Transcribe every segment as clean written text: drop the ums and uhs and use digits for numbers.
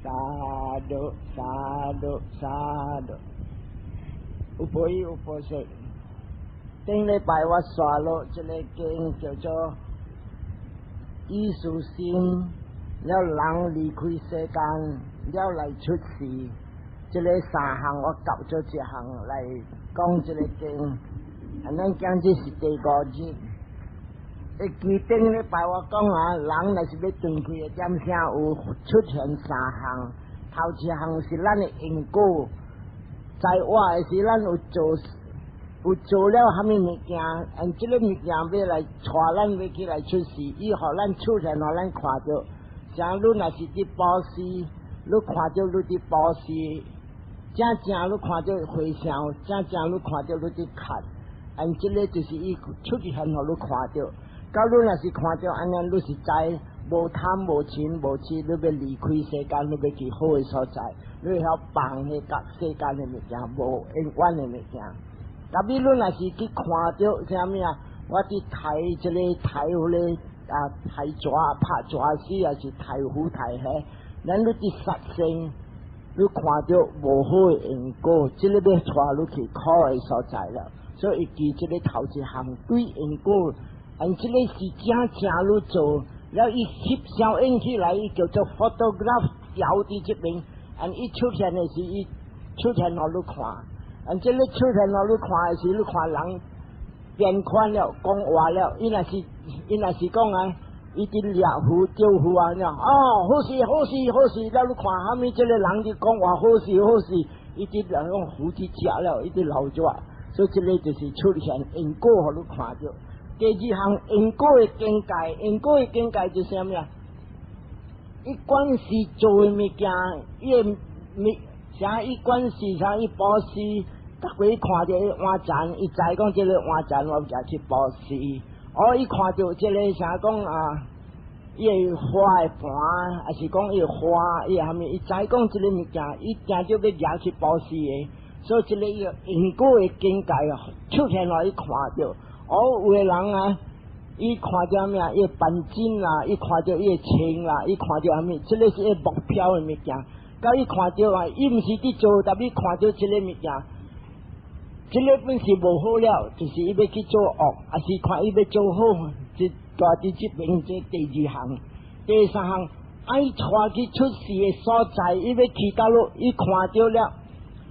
Sadhu sadhu sadhu。有報有報說，頂禮拜我刷落這个經叫做意識心，了人離開世間，了來出世，這个三項我夾做一項來講這个經。啊，咱今日是第五日。會記頂禮拜我講啊，人若是欲斷氣的點聲有出現三項，頭一項是咱的因果，在活的時咱有做了蝦米物件，按這个物件欲來帶咱欲去來出世，伊予咱出現，予咱看著。像你若是佇布施，你看著你佇布施，正正你看著和尚，正正你看著你佇哭，按這个就是伊出現予你看著。到你若是看著按呢，你是知無貪無嗔無痴，你欲離開世間，你欲去好的所在，你會曉放彼個世間的物件，無永遠的物件。特別你若是去看著啥物啊？我佇刣這个刣彼个啊，刣蛇拍蛇死，抑是刣虎刣蝦，咱你佇殺生，你看著無好的因果，這个欲帶你去苦的所在了。所以記這个頭一項對因果。按這个是正正你做，了伊翕相影起來，伊叫做 photograph 調佇這邊，按伊出現的時，伊出現予你看，按這个出現予你看的時，你看人變款了，講話了，伊若是講啊，伊佇掠魚釣魚啊，哦，好勢好勢好勢，了你看蝦米這个人佇講話好勢好勢，伊佇人用魚去食了，伊佇流熱，所以這个就是出現因果予你看著。第二項因果的境界，因果的境界就是啥物啊？伊管是做的物件，伊的物啥？伊管是啥？伊布施，逐回看著伊碗盞，伊知講這个碗盞我舉去布施。哦，伊看著這个啥講啊？伊的花的盤，抑是講伊的花，伊啥物？伊知講這个物件，伊定著欲舉去布施的。所以這个因果的境界出現予伊看著。哦，有的人啊，伊看著啥物啊？伊扳針啦，伊看著伊的槍啦，伊看著啥物？這个是伊目標的物件。佮伊看著啊，伊毋是佇做，但伊看著這个物件，這个本是無好了，就是伊欲去做惡，抑是看伊欲做好，這大佇這邊這第二項，第三項愛帶去出世的所在，伊欲去佗落，伊看著了。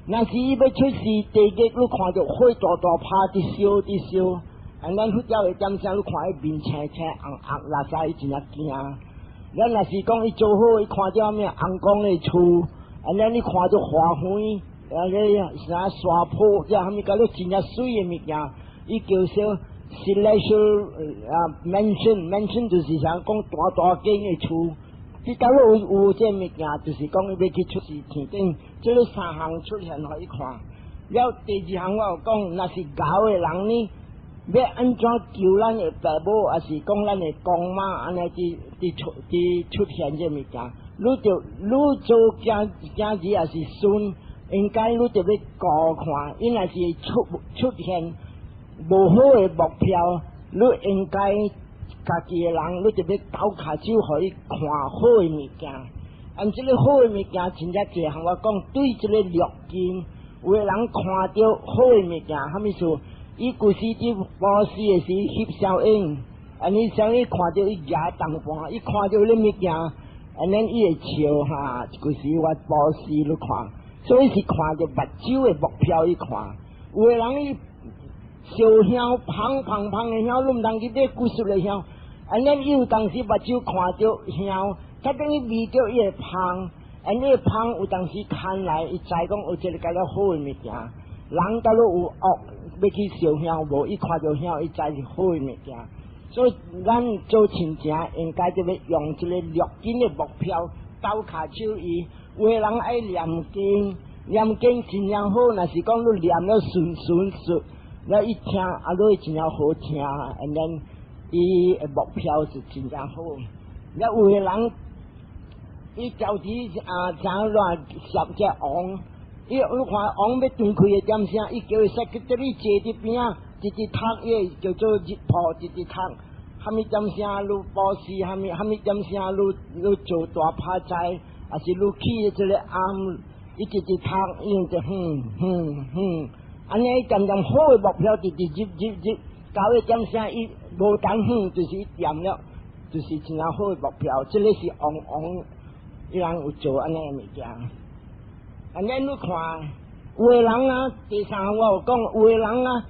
若是伊欲出世，地獄你看著火大大拍佇燒佇燒。啊，咱佛教的點聲，你看伊面青青紅紅，垃圾伊真正驚。咱若是講伊做好，伊看著啥物紅光的厝，啊，咱你看著花園，啊個啥山坡，這啥物甲你真正媠的物件，伊叫做 celestial 啊 mansion，mansion 就是啥講大大間的厝。你假如有這物件，就是講伊欲去出世天頂，這个三項出現予伊看。了第二項我有講，若是𠢕的人呢？欲按怎求咱的爸母，抑是講咱的公媽，按呢佇佇出佇出現這物件，你著你做囝囝兒抑是孫，應該你著欲顧看，伊若是出現無好的目標，你應該家己的人，你著欲鬥跤手予伊看好的物件。按這个好的物件，真正濟項我講對這个六根，有的人看著好的物件，啥物事？伊舊時佇布施的時翕相影，按呢相伊看著伊舉銅盤，伊看著彼物件，按呢伊會笑哈。舊時我布施你看，所以是看著目睭的目標伊看。有的人伊燒香香砰砰的香，你毋通去買古實的香。按呢伊有當時目睭看著香，才等於聞著伊會芳，按呢芳有當時牽來，伊知講有這个較了好的物件。人假如有惡，欲去燒香無？伊看著香，伊知是好的物件。所以咱做親情應該就欲用這个六根的目標鬥跤手伊。有的人愛念經，念經真正好，若是講你念了順順順，了伊聽啊，你會真正好聽，and then 伊的目標是真正好。了有的人，伊家己啊，怎亂攝這王。伊你看王欲斷氣的點聲，伊叫伊 secretary 坐佇邊仔，直直讀伊叫做日破，直直讀。蝦米點聲你布施，蝦米蝦米點聲你做大拍災，抑是你去這个暗，伊直直讀，伊就哼哼哼，按呢漸漸好的目標，直直入入入，到一點聲伊無當哼，就是伊掂了，就是真正好的目標。這个是往往伊人有做按呢的物件。按呢你看，有的人啊，第三我有講，有的人啊，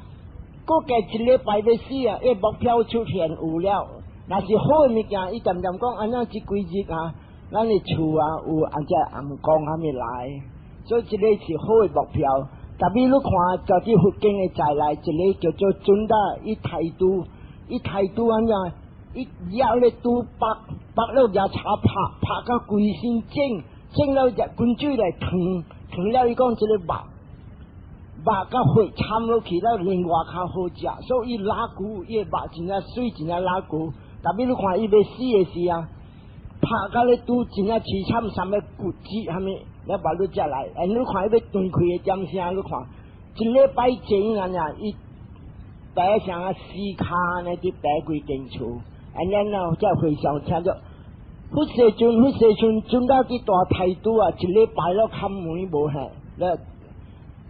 閣過一禮拜欲死啊，伊目標出現有了。若是好的物件，伊漸漸講按呢這幾日啊，咱的厝啊有按這暗光啥物來，所以這个是好的目標。特別你看，在佇佛經的在內，一个叫做尊達，伊態度，伊態度按怎？伊掠咧拄縛縛了舉柴拍拍甲規身腫，腫了隻滾水來燙，燙了伊講這个肉肉佮血摻落去了，另外較好食，所以伊拉久，伊的肉真正媠，真正拉久。特別你看伊欲死的時啊，拍甲咧拄真正凄慘，啥物骨折，啥物，了把你食來。哎，你看伊欲斷氣的點聲，你看一禮拜前啊，爾伊爬像啊死跤呢，佇爬規間厝。按呢啊，才回想聽著，佛世尊，佛世尊，尊到佇大態度啊，一禮拜了冚門無嚇，了，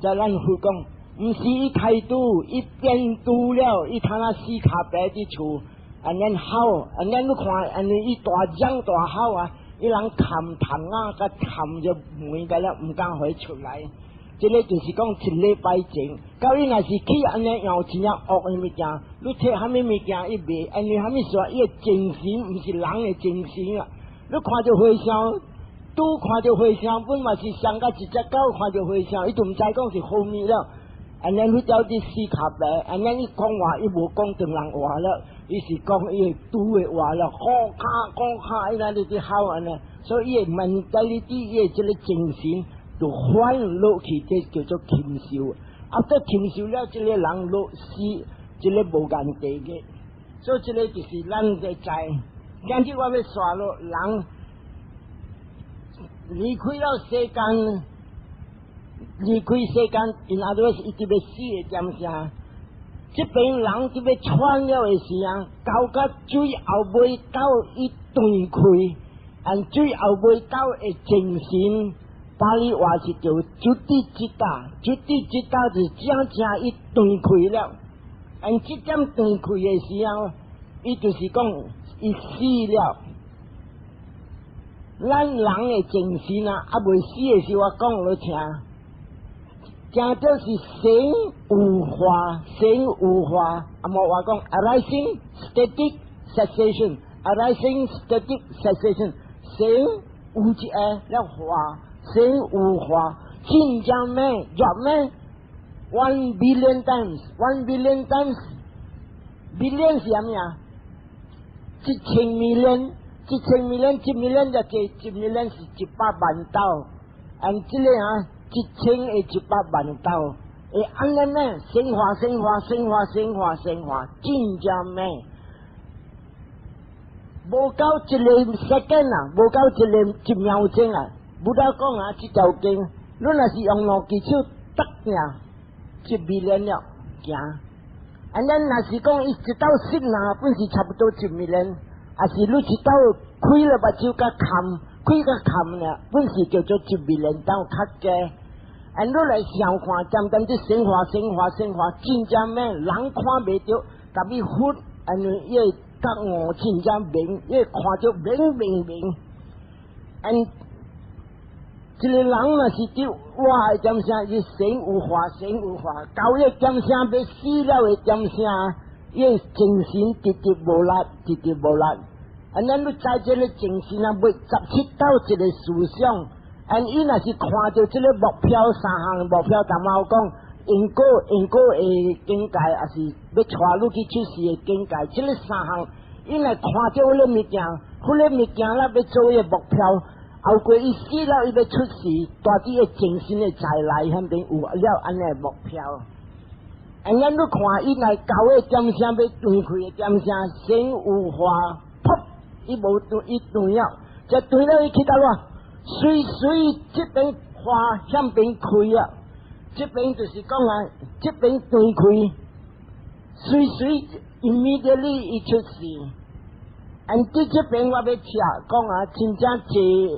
才咱佛講，毋是伊態度，伊變拄了，伊通啊死跤爬佇厝。按呢吼，按呢你看，按呢伊大聲大吼啊，伊人冚窗仔，佮冚著門個了，毋敢予伊出來。這个就是講一禮拜前，到伊若是去按呢用真正惡的物件，你提啥物物件伊袂，按呢啥物說，伊的精神毋是人的精神啊！你看著和尚，拄看著和尚，本嘛是傷甲一隻狗看著和尚，伊就毋知講是好物了。按呢去走佇死跤爬，按呢伊講話伊無講唐人話了，伊是講伊拄的話了，講卡講卡，伊那裡佇吼按呢，所以伊的 mentality，伊的這个精神就反落去，這叫做禽獸。啊，得禽獸了，這个人落死，這个無間地獄。所以這个就是咱的知。今日我欲煞落人離開了世間，離開世間，因阿都是伊直欲死的點聲。這邊人直欲喘了的時啊，到甲最後尾到伊斷氣，按最後尾到的精神，巴利話是叫 cuti citta，cuti citta 就是正正伊斷氣了。按這點斷氣的時候，伊就是講伊死了。咱人的精神啊，猶未死的時，我講予聽。正就是生有化，生有化。啊，無話講，arising static cessation，arising static cessation，生有一個了化，生有化，真正咩？熱咩？1 billion times，1 billion times，billion 是啥物啊？一千 million，一千 million，一 million 就一一 million 是100萬斗，按這个啊，一千會一百萬斗，會按呢咩？生化、生化、生化、生化、生化，真正咩？無夠一個 second 啊，無夠一個一秒鐘啊！無得講啊，這條經，你若是用兩隻手搭爾，一 million 了行。按呢若是講伊一道剎那，本是差不多一 million，抑是你一道開了目睭佮冚，開佮冚爾，本是叫做一 million 斗較低。按你來想看，漸漸這生化、生化、生化，真正咩人看袂著，特別佛，按呢伊個覺悟真正明，伊看著明明明。按一個人若是佇活的點聲，伊生有化，生有化，到伊點聲欲死了的點聲，伊精神直直無力，直直無力。按咱你知這个精神啊，欲十七到一個思想。按伊若是看著這个目標三項目標，淡仔講因果因果的境界，抑是欲帶你去出世的境界，這个三項，伊若看著彼个物件，彼个物件啦欲做伊个目標，後過伊死了，伊欲出世，大致的精神的在內彼邊有了按呢目標。按咱你看，伊若到個點聲欲斷氣的點聲，生有化，噗，伊無斷，伊斷了，這斷了伊去佗落？隨隨這邊花向邊開啊，這邊就是講啊，這邊斷開，隨隨 immediately 伊出世。按佇這邊我欲寫講啊，真正濟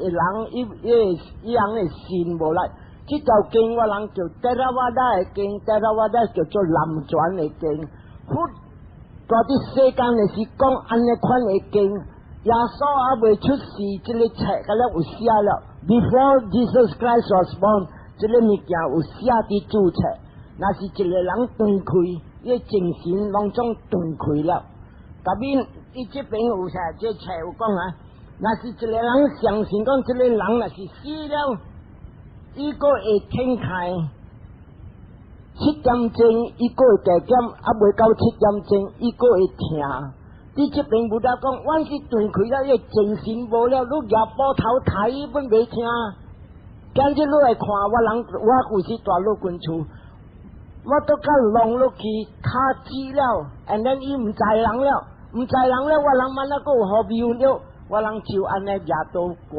人伊伊伊人的信無力。這條經我人叫 Theravada 的經，Theravada 叫做南傳的經。佛蹛佇世間的時講按呢款的經，耶穌猶未出世，這个冊敢若有寫了。Before Jesus Christ was born，這个物件有寫佇註冊。若是一个人斷開，伊精神攏總斷開了。特別伊這邊有寫，這冊有講啊，若是一個人相信講，這個人若是死了，伊閣會天開7點鐘，伊閣會加減，猶未到7點鐘，伊閣會疼。佇這邊 Buddha 講，阮是斷開了，伊精神無了，你舉斧頭刣伊本袂疼。今日你來看我人，我有時蹛老君厝，我都共弄落去，跤折了，and then 伊毋知人了，毋知人了，我人慢仔閣有好妙了，我人就按呢舉刀割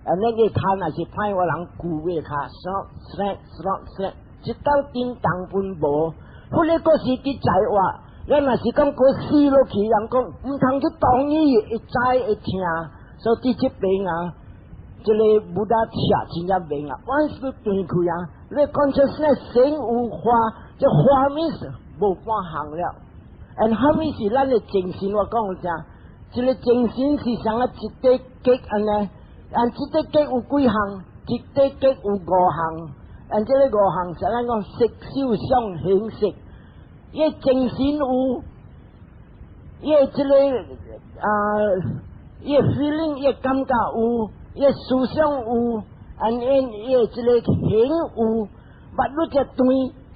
，and then 伊跤若是歹，我人鋸伊跤，snap snap snap snap，一道叮當本無，彼个閣是佇在活。咱若是講閣死落去，人講毋通去動伊，會知會疼，所以佇這邊啊，這个 Buddha 寫真正明啊，once 你斷開啊，你 consciousness 先有化，這化 means 無半項了。and 蝦米是咱的精神？我講啥？這个精神是像啊一塊結按呢，and 這塊結有幾項？一塊結有五項，and 這个五項是咱講色受想行識。伊精神有，伊這个啊，伊 feeling 伊感覺有，伊思想有，and 伊這个行有，but 你這斷，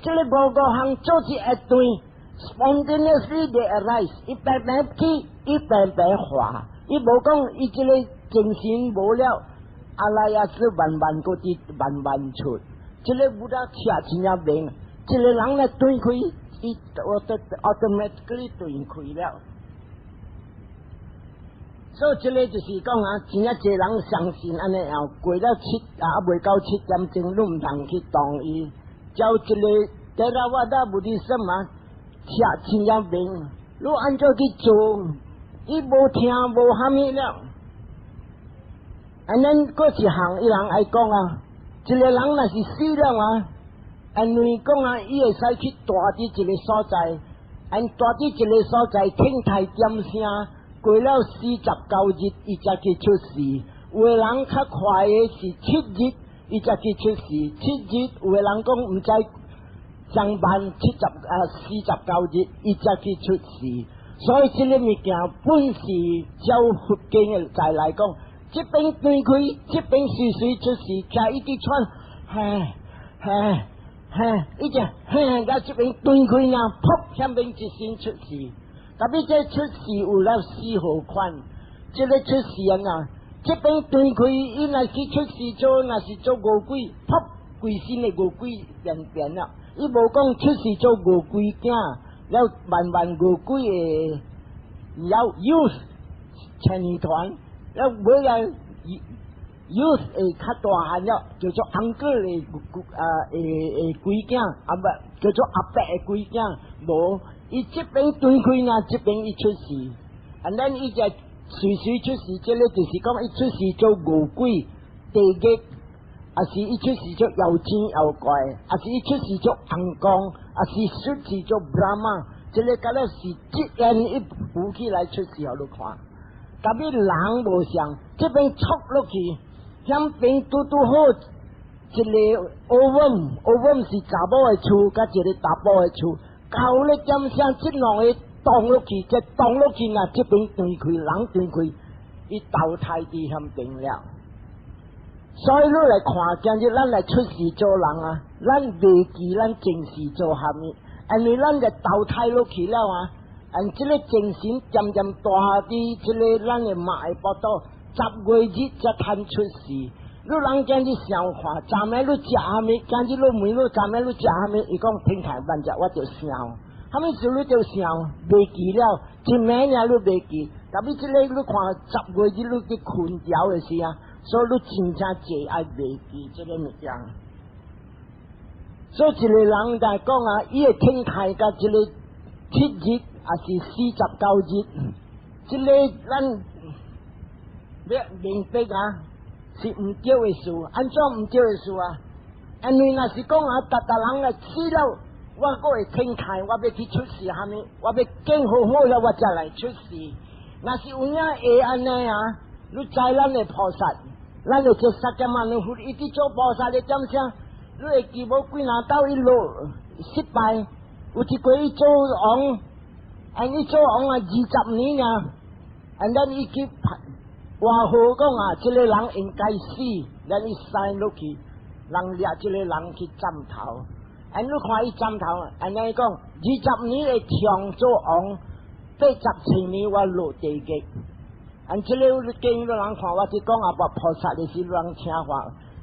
這个五個項做一會斷，spontaneously they arise，伊白白起，伊白白化，伊無講伊這个精神無了，阿賴耶識慢慢閣佇慢慢出，這个 Buddha 寫真正明，一个人來斷開。伊 automatically 斷開了，所以這个就是講啊，真正濟人相信按呢樣，過了七啊，猶未到7點鐘，你毋通去動伊。照這个 Theravada Buddhism 啊，寫真正明，你按怎去做，伊無疼無蝦米了。按呢閣一項，伊人愛講啊，一個人若是死了啊。因為講啊，伊會使去蹛佇一个所在，and 蹛佇一个所在聽台點聲，過了49日，伊才去出世。有的人較快的是七日，伊才去出世。七日有的人講毋知上慢49日，伊才去出世。所以這个物件本是照佛經的在來講，這邊斷開，這邊隨隨出世，徛伊佇喘，唉唉。嘿，伊只嘿，甲這邊斷開啊，噗，遐邊一身出世。特別這出世有了四號款，這个出世啊，這邊斷開，伊若是出世做，若是做餓鬼，噗，規身的餓鬼變變了。伊無講出世做餓鬼囝，了慢慢餓鬼的了 youth 青年團，了尾來 youth 會較大漢了，叫做 uncle 的啊會會鬼囝，啊不叫做阿伯的鬼囝，無，伊這邊斷開呢，這邊伊出世，and then 伊就隨隨出世，這个就是講伊出世做餓鬼、地獄，抑是伊出世做妖精妖怪，抑是伊出世做尪公，抑是出世做 Brahma，這个敢若是自然伊浮起來出世，予你看。特別人無相，這邊戳落去，遐邊拄拄好一个 ovum，ovum 是查某的厝，佮一个查埔的厝，交咧點聲，這兩个動落去，這動落去啊，這邊斷開，人斷開，伊投胎佇遐邊了。所以你來看，今日咱來出世做人啊，咱袂記咱前世做蝦米，因為咱就投胎落去了啊。and 這个精神漸漸蹛佇這个咱的媽的腹肚，10月日才通出世。你人今日想看，昨暝你食蝦米？今日你問你昨暝你食蝦米？伊講天開萬食，我就想。蝦米事你就想，袂記了，一暝爾你袂記。特別這个你看10月日你去睏著的時啊，所以你真正濟愛袂記這个物件。所以一个人來講啊，伊會天開佮這个七日，抑是49日，這個咱欲明白啊，是毋對的事。按怎毋對的事啊？因為若是講啊，逐逐人啊死了，我閣會天開，我欲去出世蝦米？我欲見好好了，我才來出世。若是有影會按呢啊？你知咱的菩薩，咱的這釋迦牟尼佛，伊佇做菩薩的點聲？你會記無幾若兜伊落失敗？有一過伊做王，按伊做王啊20年啊，and then 伊去話好講啊，這個人應該死，咱伊 sign 落去，人掠這個人去斬頭。and 你看伊斬頭，按呢講二十年會長做王，87年我落地獄。按這個你見個人看，我是講阿伯菩薩的時，人聽話。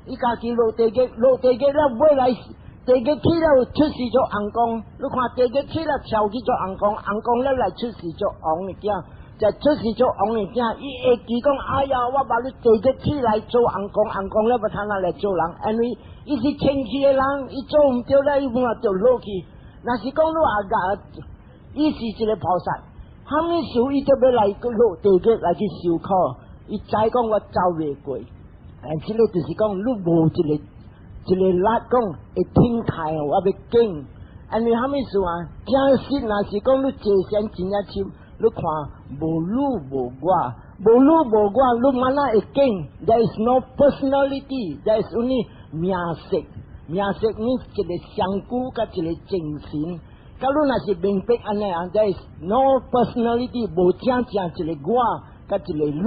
伊家己落地獄，落地獄了，尾來地獄去了出世做尪公。你看地獄去了，跳去做尪公，尪公了來出世做王的囝，就出世做王的囝，伊會記講：哎呀，我把你地獄起來做尪公，尪公了欲通來做人，因為伊是清氣的人，伊做毋對了，伊本來就落去。若是講你阿個，伊是一個菩薩。蝦米事伊就欲來落地獄來去受苦，伊知講我走袂過，但這個就是講你無一個一個力講會挺開，我欲緊。因為蝦米事啊？真實若是講你坐禪真正深，你看無你無我，無你無我，你慢慢會見。There is no personality, there is only 名色，名色你一個身軀佮一個精神。假如若是明白按呢啊，there is no personality，無正正一個我，佮一個你，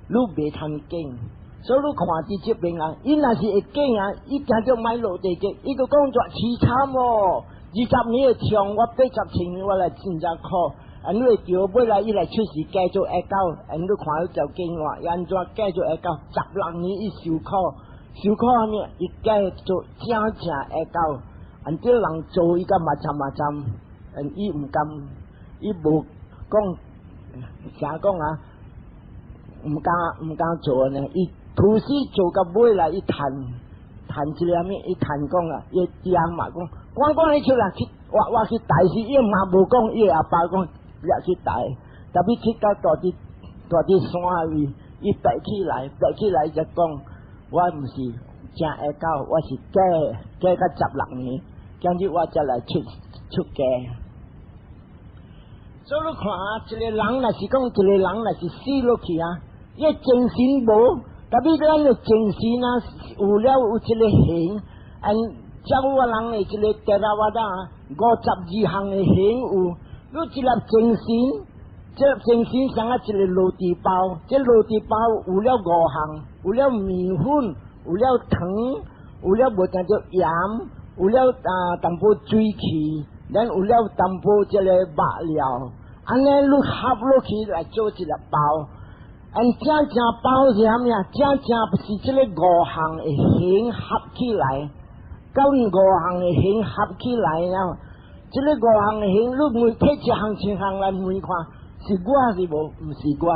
你袂通見。所以你看佇這邊啊，伊若是會見啊，伊驚著莫落地獄，伊就講做淒慘哦。20年的長，我87年我來真正苦。啊，你會著尾來伊來出世嫁做下狗，啊，你看伊就見我，伊按怎嫁做下狗？16年伊受苦，受苦蝦米？伊嫁做正正下狗。按這人做伊個嘛慘嘛慘，嗯，伊毋甘，伊無講，啥講啊？毋敢毋敢做呢？伊吐死做到尾來，伊嘆嘆一個蝦米？伊嘆講啊，伊爹嘛講，趕趕去出來去，我我去大死，伊嘛無講，伊阿爸講，掠去大，特別去到大佇大佇山位，伊爬起來，爬起來就講，我毋是正下狗，我是假假甲16年。今日我才來出出家，所以你看啊，一個人若是講一個人若是死落去啊，伊精神無，特別咱的精神啊，有了有這個行，按照我人的這個德拉瓦達52項的行有，你這粒精神，這粒精神像啊一個螺絲包，這螺絲包有了五項，有了麵粉，有了糖，有了無定著鹽。有了啊淡薄水氣，咱有了淡薄這個肉料，按呢你合落去來做一粒包。按正正包是蝦米啊？正正是這個五項的行合起來，佮五項的行合起來了。這個五項的行，你每提一項一項來問看，是我是無？毋是我。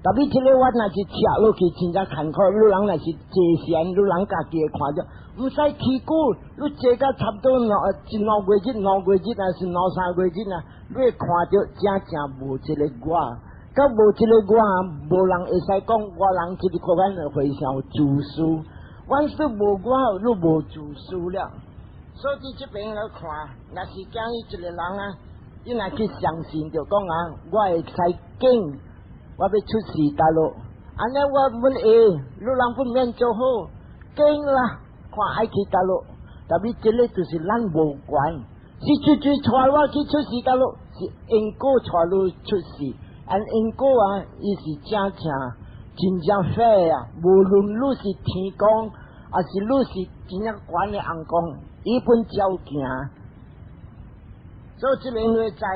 特別這個我若是食落去真正艱苦，你人若是坐禪，你人家己會看著。毋使起久，你坐到差不多兩一兩月日、兩月日，還是兩三月日啊？你會看著真正無這個我，佮無這個我，無人會使講我人這個可能非常自私。萬事無我，你無自私了。所以這邊來看，若是講伊一個人啊，伊若去相信就講啊，我會使見，我欲出世大陸，按呢我阮會，你人不免做好，見啦。看愛去佗落，特別這個就是咱無關，是出去帶我去出世佗落，是因果帶你出世，按因果啊，伊是正正真正 fair 啊！無論你是天公，抑是你是真正懸的尪公，伊本照行。所以這個因為在，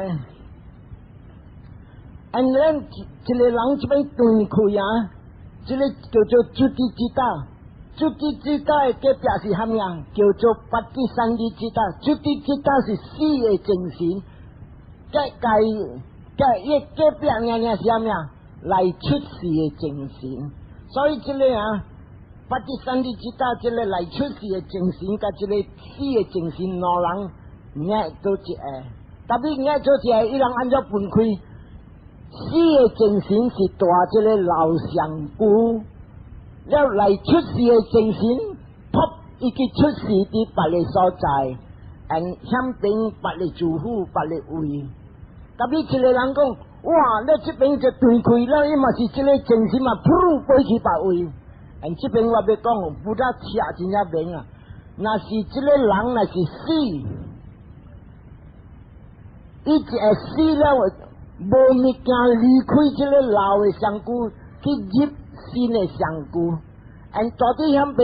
按咱一個人這邊斷開啊，這個叫做主體之道。主體之道的隔壁是蝦米啊？叫做paṭisandhi citta。主體之道是死的精神，隔界隔伊隔壁爾爾是蝦米啊？來出世的精神。所以這個啊，paṭisandhi citta，這個來出世的精神，佮這個死的精神，兩人捏做一個。特別捏做一個，伊人按怎分開？死的精神是帶這个老身軀，了來出世的精神，噗，伊去出世佇別个所在，and 響邊別个住戶，別个位。特別一个人講，哇！你這邊就斷開了，伊嘛是這个精神嘛，噗飛去別位。and 這邊我欲講，Buddha 寫真正明啊！若是這个人若是死，伊一會死了，無物件離開這个老的身軀，去入新的身軀。and 蹛佇遐邊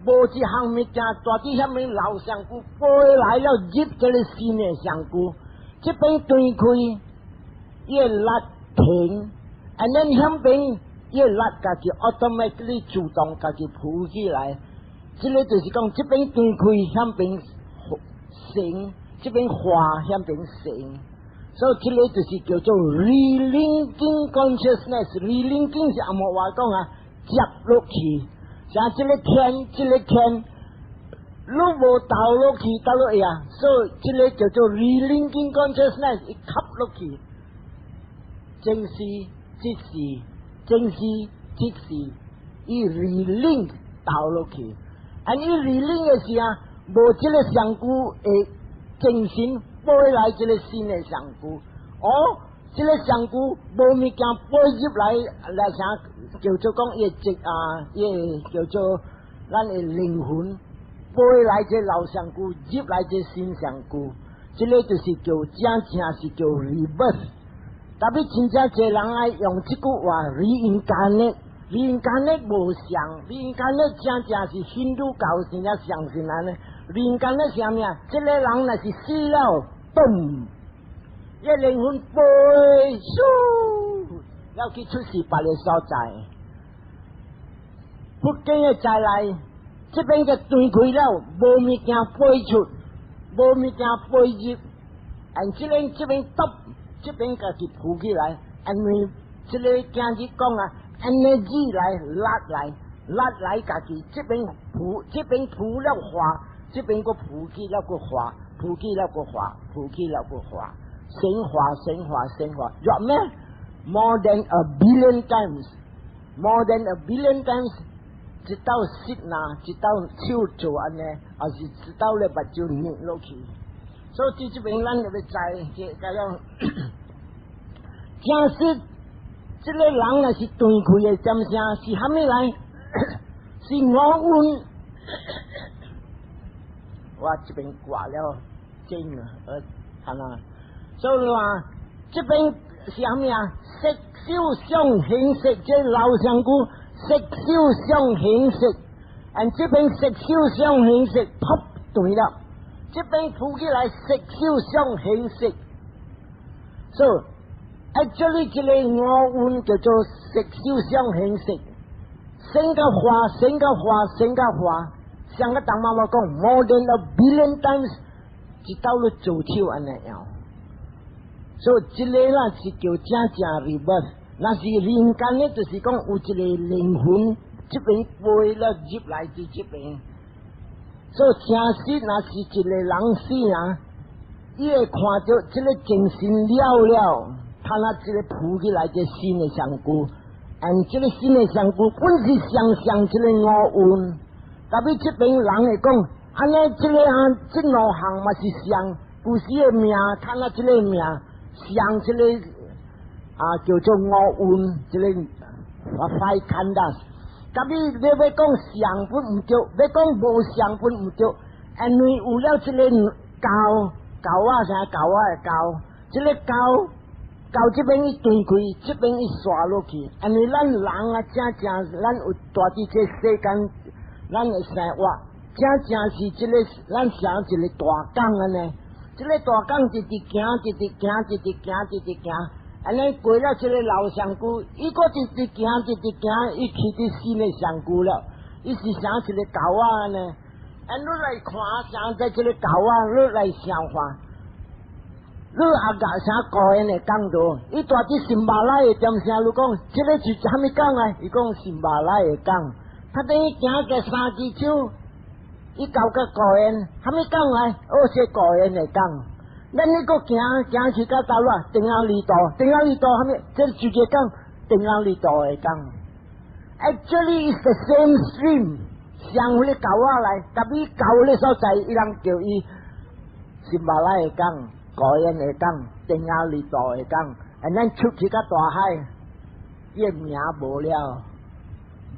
無一項物件，蹛佇遐邊老身軀飛來了入這个新的身軀，這邊斷開，伊的力停，and then 遐邊伊的力家己 automatically 自動家己浮起來。這个就是講，這邊斷開，遐邊成，這邊化，遐邊成。所以這个就是叫做 relinking consciousness。relinking 是紅毛話講啊，接落去。像這个天，這个天，你無投落去，倒落去啊。所以這个叫做 relinking consciousness，伊吸落去，正是即是，正是即是，伊 relink 投落去。啊，伊 relink 的時啊，無這个身軀的精神飛來這个新的身軀，哦，這个身軀無物件飛入來，來啥叫做講伊的啊，伊的叫做咱的靈魂飛來這老身軀，入來這新身軀，這个就是叫真正是叫 rebirth。特別真正濟人愛用這句話 reincarnate，reincarnate 無相，reincarnate 真正是印度教真正相信按呢。reincarnate 啥物啊？這个人若是死了，咚，伊靈魂飛咻，要去出世別个所在。佛經的再來，這邊就斷開了，無物件飛出，無物件飛入，and 這邊這邊揼，這邊家己浮起來，因為這个今日講啊，energy 來拉來，拉來家己這邊浮，這邊浮了化，這邊閣浮起了閣化，浮起了閣化，浮起了閣化，升華升華升華，若咩？More than a billion times，more than a billion times。一道剎那，一道手做按呢，抑是一道咧目睭捏落去。所以這邊咱就欲知，這個樣，真實，這个人若是斷開的點聲，是蝦米來？是五蘊。我這邊掛了真啊，係嘛？所以話這邊是蝦米啊？色受想行識，這老身軀。色受想行識，and 這邊色受想行識，噗斷了，這邊浮起來色受想行識，所以 actually 這個五蘊叫做色受想行識，升個化，升個化，升個化，上個當媽媽講，more than a billion times，一道咧做手按呢樣，所以這个啦是叫正正 rebirth。若是人間呢，就是講有一个靈魂，這邊飛了入來佇這邊，所以真實若是一个人死啊，伊會看著這个精神了了，他那這个浮起來這新的身軀，and 這个新的身軀本是相像這个五蘊，特別這邊人會講，按呢這个啊，這兩項嘛是相，舊時的命，他那這个命相這个。啊，叫做五蘊，這个 five khandhas。特別你欲講相本毋對，欲講無相本毋對，因為有了這个膠膠啊啥膠啊的膠，這个膠到這邊伊斷開，這邊伊刷落去。因為咱人啊，正正咱有蹛佇這世間，咱的生活，正正是這个咱像一个大港按呢。這个大港直直行，直直行，直直行，直直行。按呢過了這个老身軀，伊閣直直行，直直行，伊去佇新的身軀了。伊是像一个狗仔按呢。按你來看，像在這个狗仔，你來想看。你阿甲啥高興的講到，伊蹛佇新馬來的點聲，你講這个是啥物講啊？伊講新馬來的講，他等於行個三支手，伊到個高原，啥物講啊？哦，是高原的講。咱呢個行行去到倒啦，定安離道，定安離道蝦米？這直接講定安離道的講。Actually, it's the same stream，上彼個溝仔來，特別溝咧所在，伊人叫伊心巴拉的港、高原的港、定安離道的港，and 咱出去到大海，伊的名無了，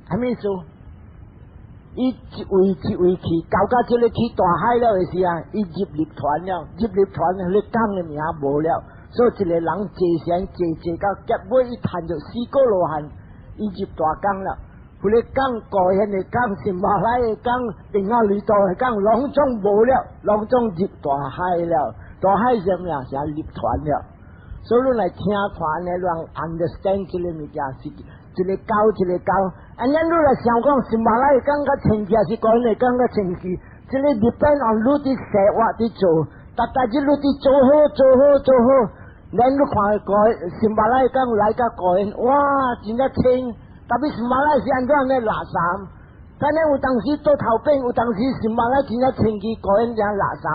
蝦米意思？伊一位一位去，到到這个去大海了的時啊，伊入涅槃了，入涅槃，彼個港的名無了，所以一個人坐禪坐坐到結尾，伊趁著四果羅漢，伊入大江了。彼個港高原的港、是馬來的港、定阿離道的港，攏總無了，攏總入大海了。大海是啥物啊？是涅槃了。所以你來聽傳的，讓 understand 這個物件是一個溝一個溝。啊，咱你來想講，是馬來的港較清氣，還是高原的港較清氣？這個 depend on 你佇生活佇做，逐逐日你佇做好做好做好，咱你看高是馬來的港來到高原，哇，真正清。特別是馬來是按怎呢垃圾？但係有當時倒頭邊，有當時是馬來真正清氣，高原正垃圾。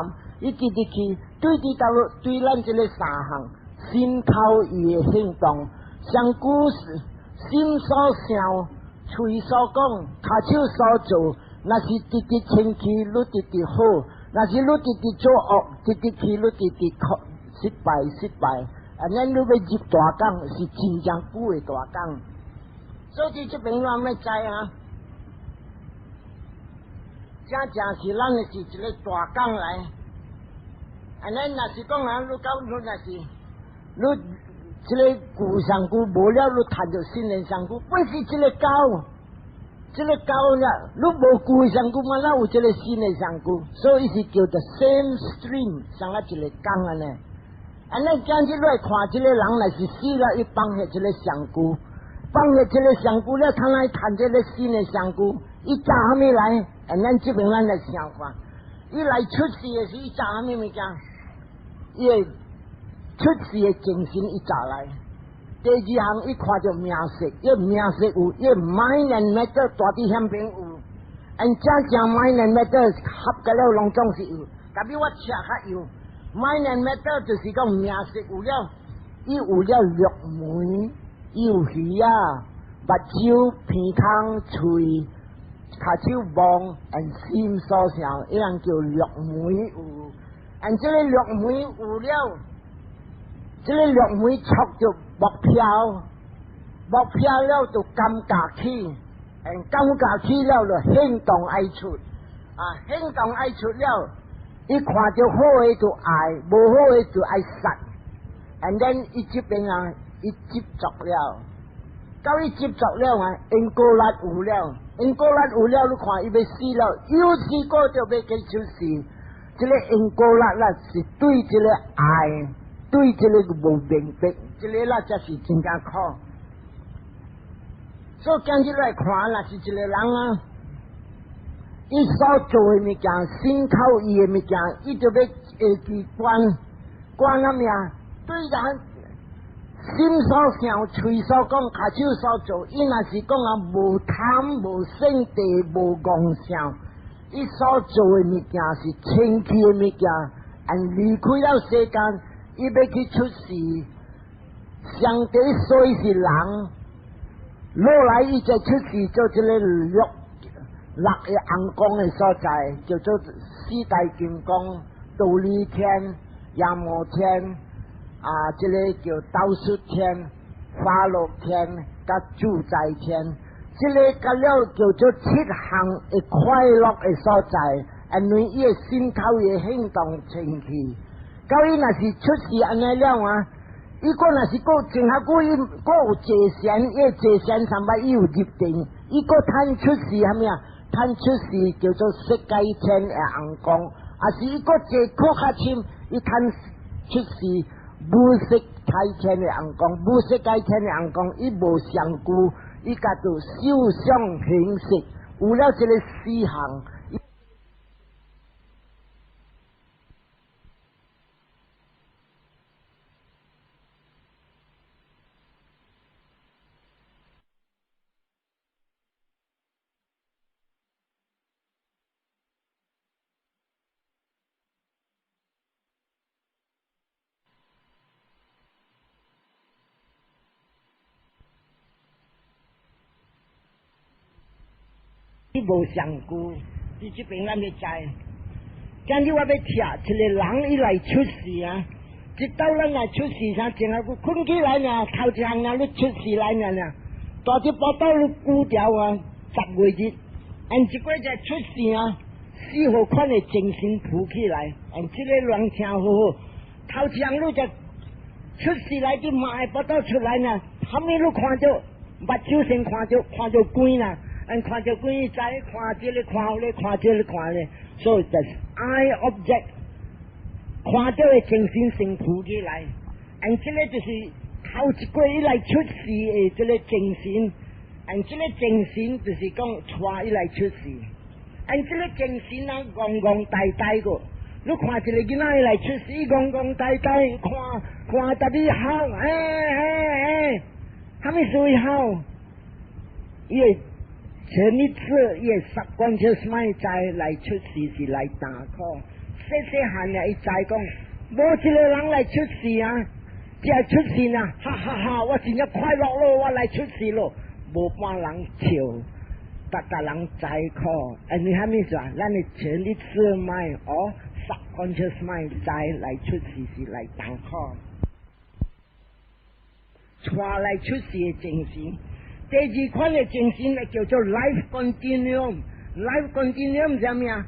伊直直去對佇倒對咱這個三項心口意的行動，上古是心所想、喙所講、跤手所做，若是直直清氣，你直直好；若是你直直做惡，直直去，你直直失敗失敗。啊，咱你欲入大港是真正久的大港。所以這邊咱欲知啊，真正是咱的是一個大港來。啊，咱若是講啊，你講你若是你這個舊身軀無了，你趁著新的身軀，本是這個溝，這個溝了，你無舊身軀嘛，哪有這個新的身軀？所以是叫做 same stream，像啊一個港按呢。啊，咱今日來看這個人，若是死了，伊放下這個身軀。放下這個身軀了，他來趁這個新的身軀，伊食啥物來？啊，咱這邊咱來想看，伊來出世的時，伊食啥物物件？伊會出世的精神，伊食來。第二項，伊看著名色，伊名色有，伊 mind and matter 大佇遐邊有，and 真正 mind and matter 合個了，攏總是有。特別我赤較有 mind and matter，就是講名色有了，伊有了六門。伊有耳仔、目睭、鼻孔、喙、跤手摸，and 心所想，伊人叫六門有。and 這個六門有了，這個六門觸著目標，目標了就感覺起，and 感覺起了就行動愛出，啊，行動愛出了，伊看著好的就愛，無好的就愛殺，and then 伊這邊啊。伊執著了，到伊執著了啊，因果力有了，因果力有了，你看伊欲死了，又試過就欲去出世。這個因果力啦，是對這個愛，對這個無明白，這個啦才是真正苦。所以今日來看，若是一個人啊，伊所做的物件，心口意的物件，伊就欲會記關關啥物啊？對人。心所想、喙所講、跤手所做，伊若是講啊，無貪、無勝地、無妄想，伊所做的物件是清氣的物件，and 離開了世間，伊欲去出世，上帝雖是人，落來伊再出世做這個六六個尪公的所在，叫做四大金剛、忉利天、夜摩天。啊，這個叫兜率天、化樂天、佮自在天，這個佮了叫做七項的快樂的所在，因為伊的心口的行動清氣。到伊若是出世按呢了啊，伊閣若是閣真較久，伊閣有坐禪，伊坐禪上擺伊有入定，伊閣趁出世蝦米啊？趁出世叫做色界天的尪公，抑是伊閣坐閣較深，伊趁出世。無色界天的尪公，無色界天的尪公，伊無身軀，伊叫做受想行識，有了這個四項。無上久，佇這邊咱欲知。今日我欲聽一个人伊來出世啊，一到咱來出世啥，淨係閣睏起來爾，頭一項爾你出世來爾爾，大隻腹肚你久掉啊，10月日，按一過才出世啊，四號款的精神浮起來，按這个人聽好好，頭一項你就出世來佇媽的腹肚出來呢，啥物你看著，目睭先看著，看著鬼啦，按看著鬼，再看這个看彼个，看這个看彼个，所以就是 eye object，看著的精神先浮起來，按這个就是頭一過伊來出世的這个精神，按這个精神就是講帶伊來出世，按這个精神啊，戇戇呆呆個，你看一个囡仔伊來出世，戇戇呆呆，看看特別好，欸欸欸，啥物事伊好？伊會前一次伊的 subconscious mind 知來出世是來擔苦，細細漢啊，伊知講，無一个人來出世啊，這出世啊，哈哈哈！我真正快樂咯，我來出世咯，無半人笑，逐逐人知苦，因為啥物事啊？咱的潛意識 mind 哦，subconscious mind 知來出世是來擔苦，帶來出世的精神。第二款的精神叫做 life continuum。life continuum 啥物啊？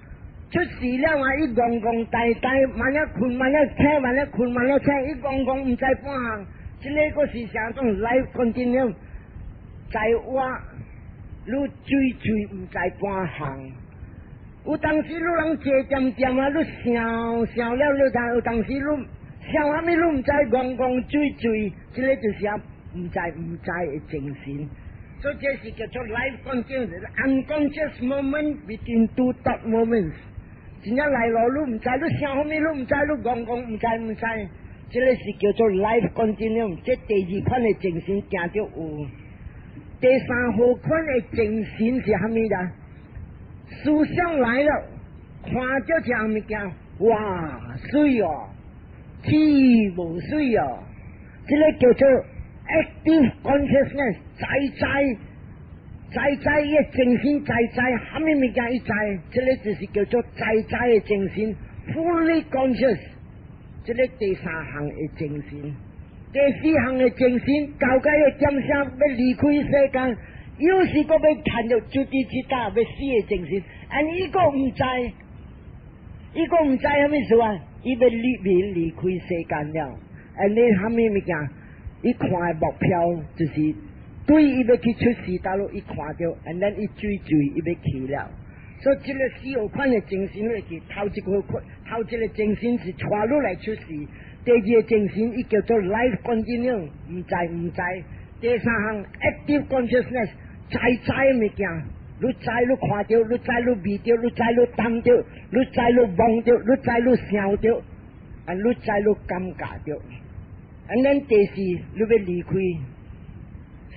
出世了啊，伊戇戇呆呆，萬一睏萬一醒，萬一睏萬一醒，伊戇戇毋知半項。這个閣是啥種 life continuum？在我，你追追毋知半項。有當時你人坐恬恬啊，你想想了你知，有當時你想啥物你毋知，戇戇追追，這个就是啊，毋知毋知的精神。所以這是叫做 life continuum，unconscious moment between two thought moments。真正來咯，你毋知你想啥物，你毋知你戇戇毋知毋知，這个是叫做 life continuum。這第二款的精神行著有。第三號款的精神是啥物啦？思想來了，看著這項物件，哇，媠哦，天無媠哦，這个叫做 active consciousness，知知知知的精神，知知，啥物物件伊知，這个就是叫做知知的精神，fully conscious，這个第三項的精神。第四項的精神，到尾個點聲欲離開世間，又是閣欲趁著 cuticitta 欲死的精神，啊！伊閣毋知，伊閣毋知啥物事啊？伊欲離開世間了，啊！你啥物物件？伊看的目標就是對伊欲去出世佗落，伊看著，and then 伊追追伊欲去了。所以這个四號款的精神落去，頭一個款，頭一個精神是帶你來出世。第二個精神，伊叫做 life continuum，毋知毋知。第三項 active consciousness，知知物件，你知你看著，你知你味著，你知你聞著，你知你摸著，你知你想著，啊，你知你感覺著。啊，咱第四，你欲離開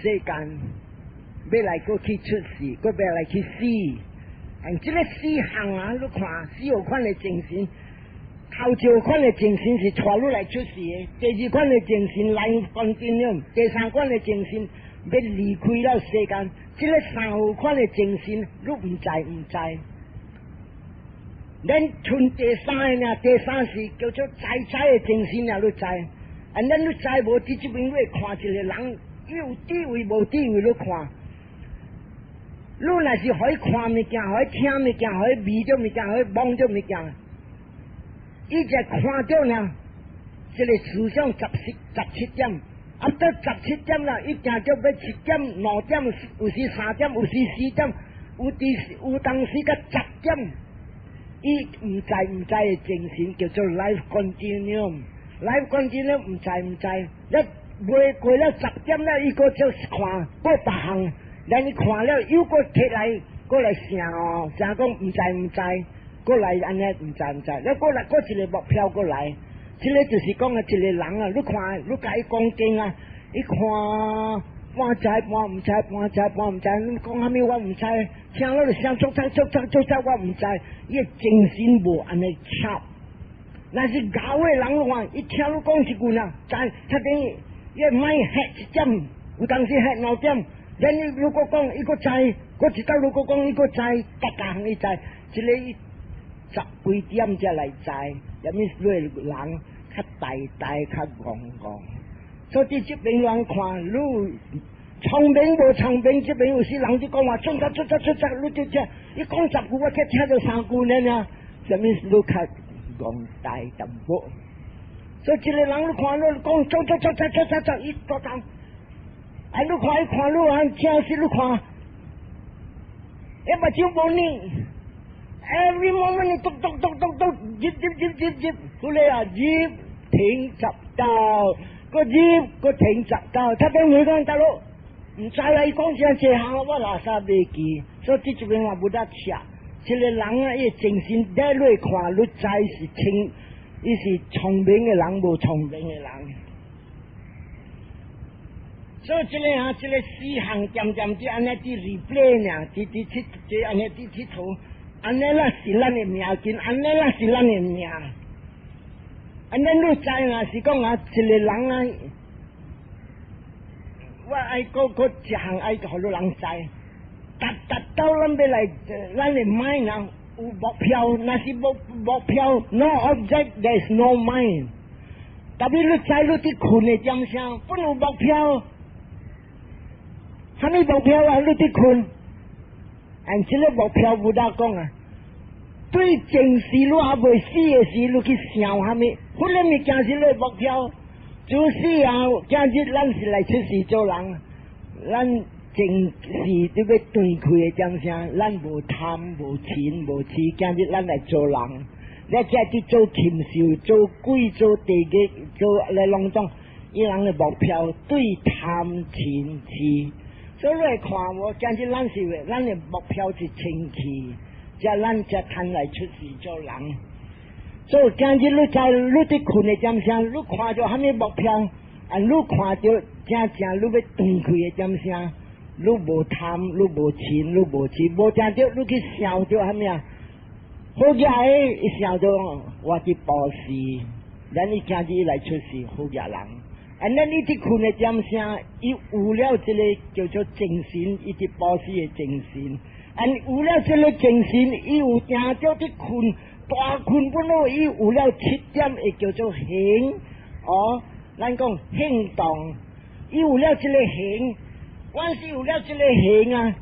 世間，欲來閣去出世，閣欲來去死。啊，這个四項啊，你看四號款的精神。頭一款的精神是帶你來出世的，第二款的精神 life continuum，第三款的精神欲離開了世間，這个三號款的精神你毋知毋知。咱賰第三个呢，第三是叫做知知的精神啊，你知。啊，咱你知無？佇這邊你會看一個人有地位無地位，你看。你若是予伊看物件，予伊聽物件，予伊味著物件，予伊摸著物件，伊就看著呢，這个思想17點，啊到十七點啦，伊定著欲一點、2點，有時3點，有時4點，有時有當時到十點，伊毋知毋知的精神叫做 life continuum，life continuum 毋知毋知，一未過了十點了，伊閣就看過別項，咱伊看了又閣提來，閣來想想講毋知毋知。閣來按呢毋知毋知，了閣來閣一個目標閣來，這个就是講啊，一個人啊，你看你共伊講經啊，伊看半知半毋知，半知半毋知，你講啥物我毋知，聽了就想足足足足足足我毋知，伊的精神無按呢巧。若是𠢕的人話，伊聽你講一句呢，知，他等於伊的 mind hit 一點，有當時 hit 2點，咱如果講伊閣知，閣一道如果講伊閣知，逐項伊知，這个十幾點才來知，啥物你人較呆呆較戇戇。所以佇這邊人看，你聰明無聰明，這邊有時人就講話，出出出出出出，你就聽，伊講十句，我才聽著三句爾爾，啥物你較戇呆淡薄。所以一個人你看你講，出出出出出出出，伊大當，啊你看伊看你啊，正是你看，伊目睭無呢，every moment 你篤篤篤篤篤，入入入入入，後來啊入停十道，閣入閣停十道，他等於講大佬，毋知啊，伊講這這項我垃圾袂記，所以這邊話無得吃。這個人啊，伊精神帶落看，你知是清，伊是聰明的人，無聰明的人。所以這个啊，這个四項漸漸佇按呢佇 replay 爾，佇佇佚佇按呢佇𨑨迌，按呢啦是咱的命根，按呢啦是咱的命。按呢你知啊，是講啊，一个人啊，我愛閣閣一項愛予你人知，逐逐到咱欲來，咱的 mind 啊有目標，若是無目標，no object，there is no mind。特別你知你佇睏的點聲，本有目標。啥物目標啊？你佇睏，按這个目標無得講啊。對前世你猶未死的時，你去想啥物？彼个物件是你目標。就是啊，今日咱是來出世做人，咱前世你欲斷開的點聲，咱無貪無嗔無痴，今日咱來做人，你這佇做禽獸、做鬼、做地獄、做來攏總，伊人的目標對貪嗔痴。所以你來看無，今日咱是咱的目標是清氣，才咱才趁來出世做人。所以今日你在你佇睏的點聲，你看著啥物目標，啊，你看著正正你欲斷開的點聲，你無貪，你無嗔，你無痴，無聽著你去想著啥物啊？好額的，伊想著我佇布施，咱伊今日來出世好額人。啊，咱你佇睏的點聲，伊有了這個叫做精神，伊佇布施的精神。啊，有了這个精神，伊有定著佇睏，大睏本好，伊有了七點，會叫做行。哦，咱講行動，伊有了這个行，凡是有了這个行啊，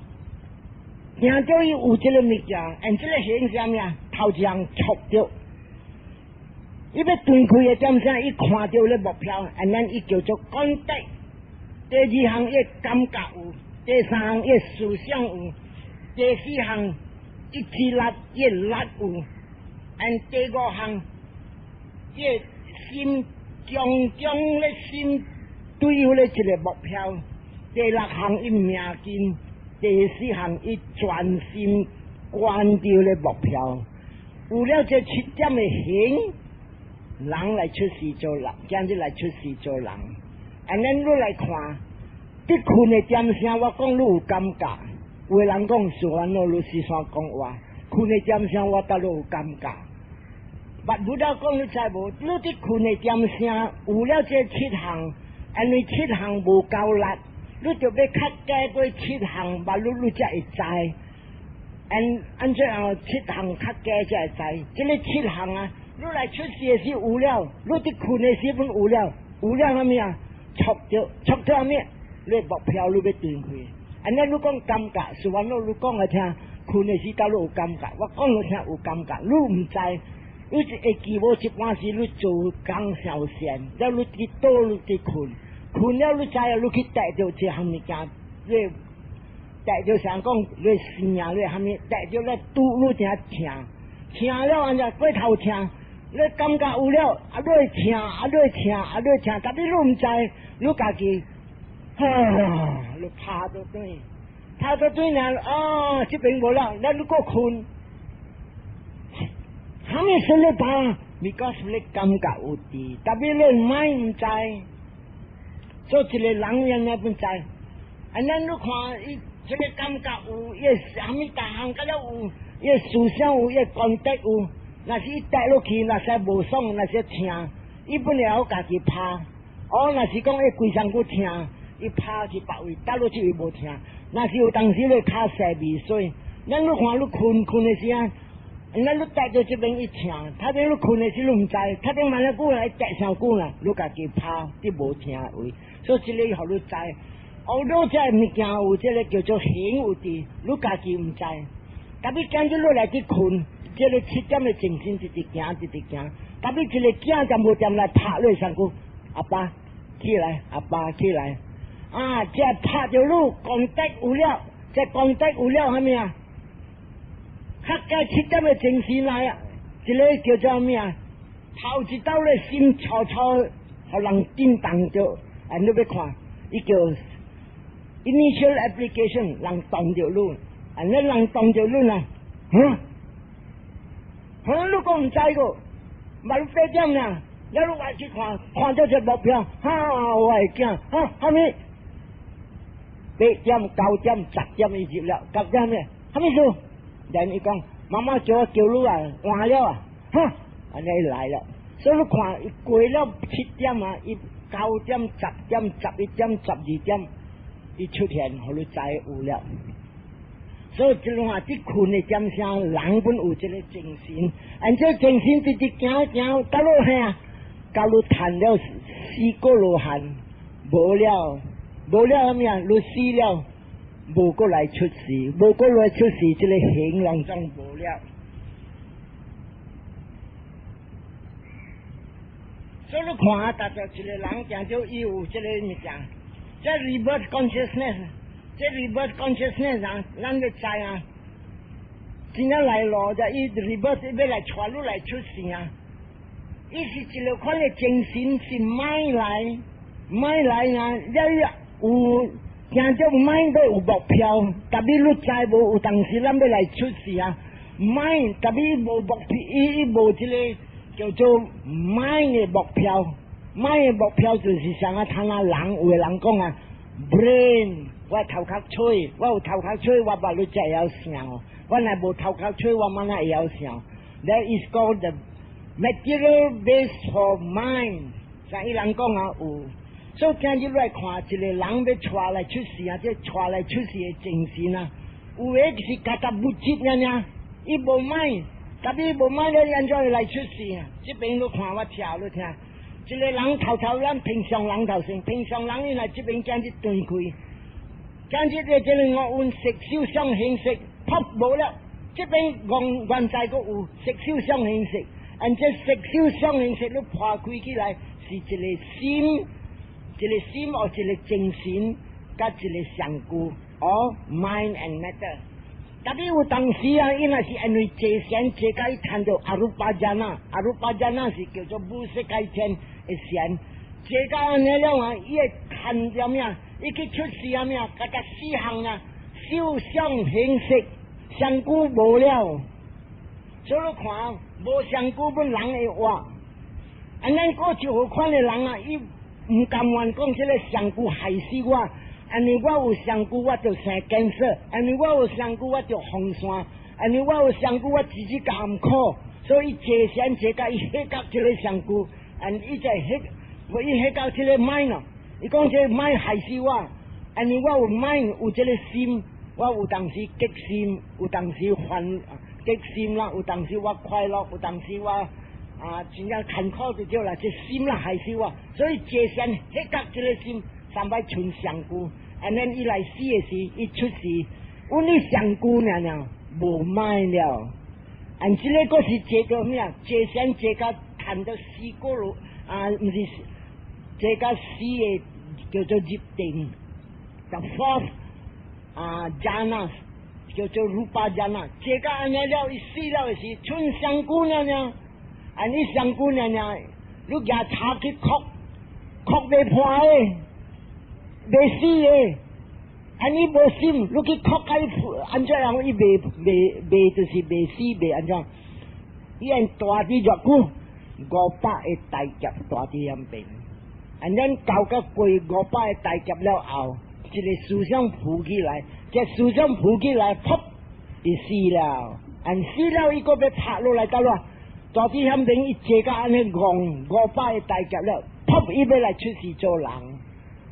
定著伊有這个物件，按這个行是啥物啊？頭一項觸著。伊欲斷開的點聲，伊看著咧目標，按咱伊叫做 contact。第二項伊感覺有，第三項伊思想有，第四項伊智力伊力有，按第五項伊心強強咧心對彼個一个目標。第六項伊命根，第四項伊專心關著咧目標。有了這七點的行，人來出世做人，今日來出世做人。按呢你來看，佇睏的點聲，我講你有感覺。有的人講是安怎，你時煞講話，睏的點聲我倒你有感覺。捌無了講你知無？你佇睏的點聲有了這七項，因為七項無夠力，你就欲較加過七項，捌你你才會知。按按怎樣七項較加才會知？這个七項啊，你來出世的時有了，你佇睏的時陣有了，有了啥物啊？觸著觸著啥物？你目標你欲斷開。按呢你講感覺，是完了你講來聽，睏的時到你有感覺，我講來聽有感覺，你毋知，你會記無？一般時你做工傷閒，了你佇倒你佇睏，睏了你知影你去得著這項物件，你得著想講你生啊，你啥物？得著咧拄你聽聽，聽了按怎過頭聽，你感覺有了，啊，你會聽，啊，你會聽，啊，你會聽，特別你毋知，你家己，哈，你拍倒轉，拍倒轉爾，啊，這邊無了，咱你閣睏，啥物事你拍？because 你感覺有佇，特別你莫毋知，做一個人樣也不知，啊，咱你看伊這个感覺有，伊啥物逐項甲了有，伊思想有，伊觀點有。若是伊跌落去，若是無爽，若是疼，伊本來會家己拍。哦，若是講伊規身軀疼，伊拍去別位，倒落去伊無聽。若是有當時你跤細未水，咱你看你睏睏的時啊，咱你趯到這邊一聽，頭先你睏的時你毋知，頭先慢仔久來趯傷久啦，你家己拍，你無聽位，所以這個予你知。學到這物件有這個叫做形有佇，你家己毋知。特別今日你來去睏，這個7點的精神直直行，直直行。特別一個囝就無掂來拍你身軀，阿爸起來，阿爸起來。啊！這拍著你 contact 有了，這 contact 有了蝦米啊？較加七點的精神來啊！這個叫做咩啊？頭一道咧心悄悄，予人震動著，啊！你欲看，伊叫 initial application，人動著你，啊！你人動著你啊，哼，哼，你講毋知個，嘛你8點啦，你你外去看，看到這目標，哈，我會驚，哈，蝦米？8點、9點、10點伊入了，9點咩？蝦米事？然伊講，媽媽叫我叫你啊，換了啊，哈，按呢來了。所以你看，伊過了7點啊，伊9點、10點、11點、12點，伊出現，予你知有了。所以這話，這睏的點聲，人本有這個精神，按這精神直直行行，到落下，到你趁了四果羅漢，無了，無了啥物啊？你死了，無閣來出世，無閣來出世，這個形攏總無了。所以你看啊，逐個一個人行著伊有這個物件，這 rebirth consciousness，這 rebirth consciousness 啊，咱要知啊，真正來路就伊 rebirth 欲來帶你來出世啊，伊是一個款的精神是 mind 來，mind 來啊，了有聽著 mind 都有目標，特別你知無？有當時咱欲來出世啊，mind 特別無目標，伊伊無這個叫做 mind 的目標，mind 的目標就是像啊，聽啊人有的人講啊，brain，我頭殼吹，我有頭殼吹，我把你才會曉想。我若無頭殼吹，我嘛哪會曉想？That is called the material base for mind。像伊人講啊有，所以今日來看一個人欲帶來出世啊，這帶來出世的精神啊，有的是家己物質爾爾，伊無 mind，特別無 mind 了，按怎來出世啊？這邊你看我聽你聽，一個人頭頭咱平常人頭先，平常人伊來這邊今日斷開，今日的這個五蘊色受想行識，噗無了，這邊原原在閣有色受想行識，按這色受想行識你破開起來，是一個心，一個心或一個精神，佮一個相顧，哦，mind and matter。特別有當時啊，伊若是因為坐禪坐甲伊趁著 arupa jhana，arupa jhana 是叫做無色界天的禪，坐甲按呢了啊，伊會趁著咩？伊去出世啊咩？佮佮四項啊，受想行識，身軀無了，所以你看無身軀本人會活。啊，咱過就好款的人啊，伊毋甘願講這個身軀害死我。因為我有身軀，我就生 cancer；因為我有身軀，我就風癬；因為我有身軀，我日日甘苦。所以坐禪坐甲伊彼到這個身軀，and 伊在彼，無伊彼到這個 mind 咯。伊講這個 mind 害死我，因為我有 mind 有這個心，我有當時激心，有當時煩激心啦，有當時我快樂，有當時我啊真正艱苦就對啦，這心啦害死我，所以坐禪彼到這個心。三擺剩身軀，and then 伊來死的時，伊出世，阮你身軀爾爾無 mind 了。按這個閣是坐著咩啊？坐禪坐甲趁著四果羅啊，毋是坐甲四個叫做入定，the fourth 啊 jhana 叫做 rupa jhana，坐甲按呢了，伊死了的時，剩身軀爾爾，按你身軀爾爾，你舉柴去磕，磕袂破的。袂死的，按你無心，你去磕開按怎樣？伊袂袂袂，就是袂死袂按怎？伊按蹛佇偌久，500個大劫蹛佇遐邊，按咱搞到過五百個大劫了後，一個思想浮起來，這思想浮起來，噗，伊死了，按死了，伊閣欲拍落來倒落，蹛佇遐邊伊坐甲按呢五五百個大劫了，噗，伊欲來出世做人。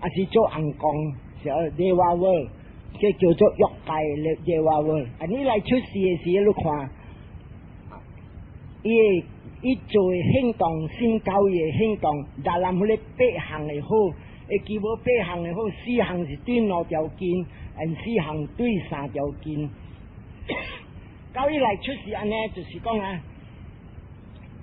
抑是做尪公，是 Deva world，這叫做欲界 Deva world。啊，你來出世的時，你看，伊伊做的行動，身口意的行動，若人彼個八項的好，會記無八項的好，四項是對兩條筋，and 四項對三條筋。到伊來出世按呢，就是講啊，